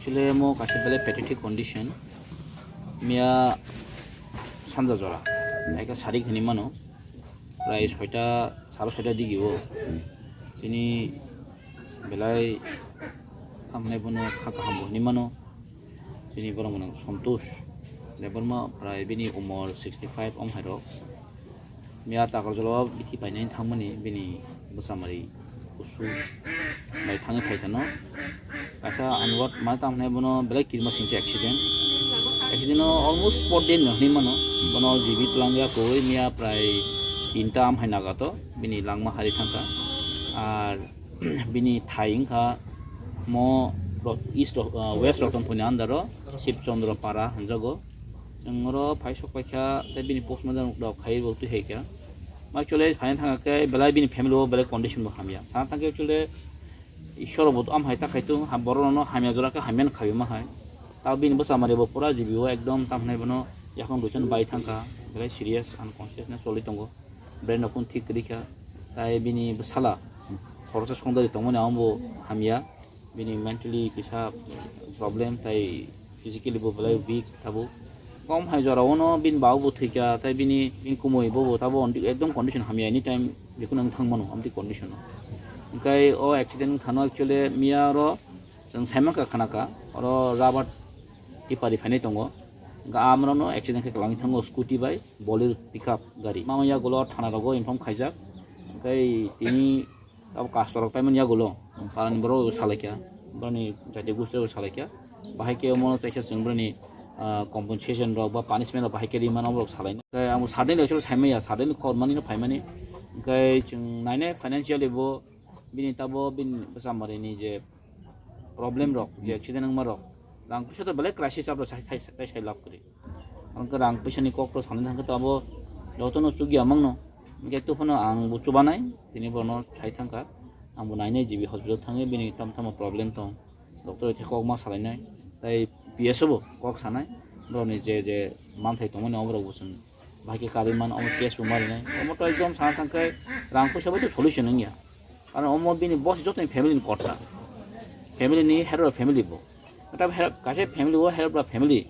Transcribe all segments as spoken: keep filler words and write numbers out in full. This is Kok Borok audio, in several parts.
Chole mo kaisa belai pathetic condition. Miya sanja jora, eka sarik hinwi mano, prai soita, saro soita digi o. Chini belai amne bono kha kaham bo hinwi mano. Chini borok mwnang Santosh Debbarma, prai bini umor sixty five ong hai rok. Miya Takarjala o bithi painani thangmani bini bwchamari kusu bai thangwi phai tano. Kaisa ani ward mane tamo hwnwi bono belai kirima singcha accident. Accident o almost spot dead no hinwi mano. Bono G B twlang ya kwrwi miya prai tinta am hai naga to bini langma hari thangkha. Ar bini thai wngkha mo ro-, east ro-, ah, west Rotonpuni under o Shibchandra Para hwnjago. Chwng oro phai sok paikha tei bini post mortem rok khai bo twi hai kha. Ma actually phaina thangkha khe belai bini family o belai condition bo hamya. Sana thangkhe actually Ishwar bo am hai ta khai tung, ha borok no hamya jora khe hamya no khabi ma hai. Ta bini bwchamari bo pura G B o ekdom tam hinai bono yakung duisan bai thangkha, belai serious unconsciousness choli tongo. Brain rok thik kwrwi kha. Tai bini bwsala khoroksa songdari tongmani abo bo hamya. Bini mentally kisa problem tai physically bo belai weak tabuk. Kom hai jora o no bini baba bo thwikha tai bini, bini kumui bo bo tabo ekdom condition hamya anytime bikun ang thang mano amtwi condition o. Hwnkhe o accident thano actually miya oro chwng saimankha khanakha oro rubber tipari phainai tongo. Hwnkhe amrano accident khe kwlangwi thango scooty bai Bolero pickup gari. Mama yagulo thana rogo inform khaijak. Hwnkhe tini abo kastorok paimani yagulo parani borok salaikha, boroni jati gosti rok salaikha. Bahai khe omo kaisa chwng boroni, ah, compensation rok ba punishment rok bahai khe rimano borok salaina. Hwnkhe amo suddenly actually saimaya, suddenly khormani no phaimani. Hwnkhe chwng nainai financially bo bini tabo bini bwchamari ni je problem rok, je accident wngma rok, rang puisa to belai crisis abo sai, sai, sai, sai lab kwrwi. Ang khe rang puisa ni kok to sanai thangkhe to abo jotono chukya mangno. Hwnkhe to phano ang bo chubanai, tini bono sai thangkha. Ang bo nainai G B hospital thangwi bini tam tamo problem tong. Doctor hai khe kok ma salainai. Tai P S o bo kok sanai. Borokni je je manthai tongmani oborok bo chwng bahai khe karwi man, omo case bo marinai. Omo to ekdom sana thangkhe rang puisa bai to solution wngya. Karon omo bini boss jotoni family ni kotha. Family ni hero family bo. Kaisa family o hero family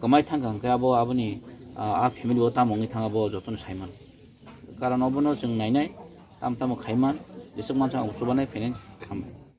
kwmai thangkha hwnkhe abo aboni, ah, a family o tamo wngwi thang abo jotono saiman. Karon obono chwng nainai, tam tamo khaiman, jeswk mansa ang chubanai finance hambai.